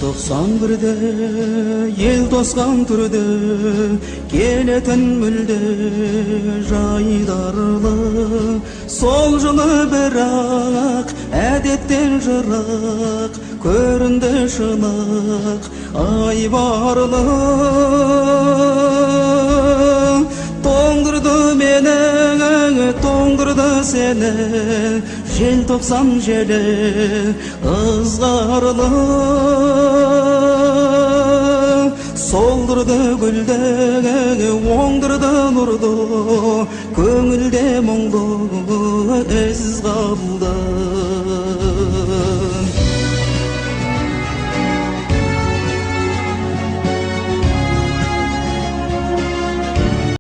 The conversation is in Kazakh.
Желтоқсан бірде ел тосқан түрде келетін мүлде жайдарлы. Сол жылы бірақ әдеттен жырақ көрінді шынық айбарлы. Тоңдырды мені, тоңдырды сені желтоқсан желі ызғарлы. Солдырды гүлді, оңдырды нұрды, көңілде мұңлы із қалды.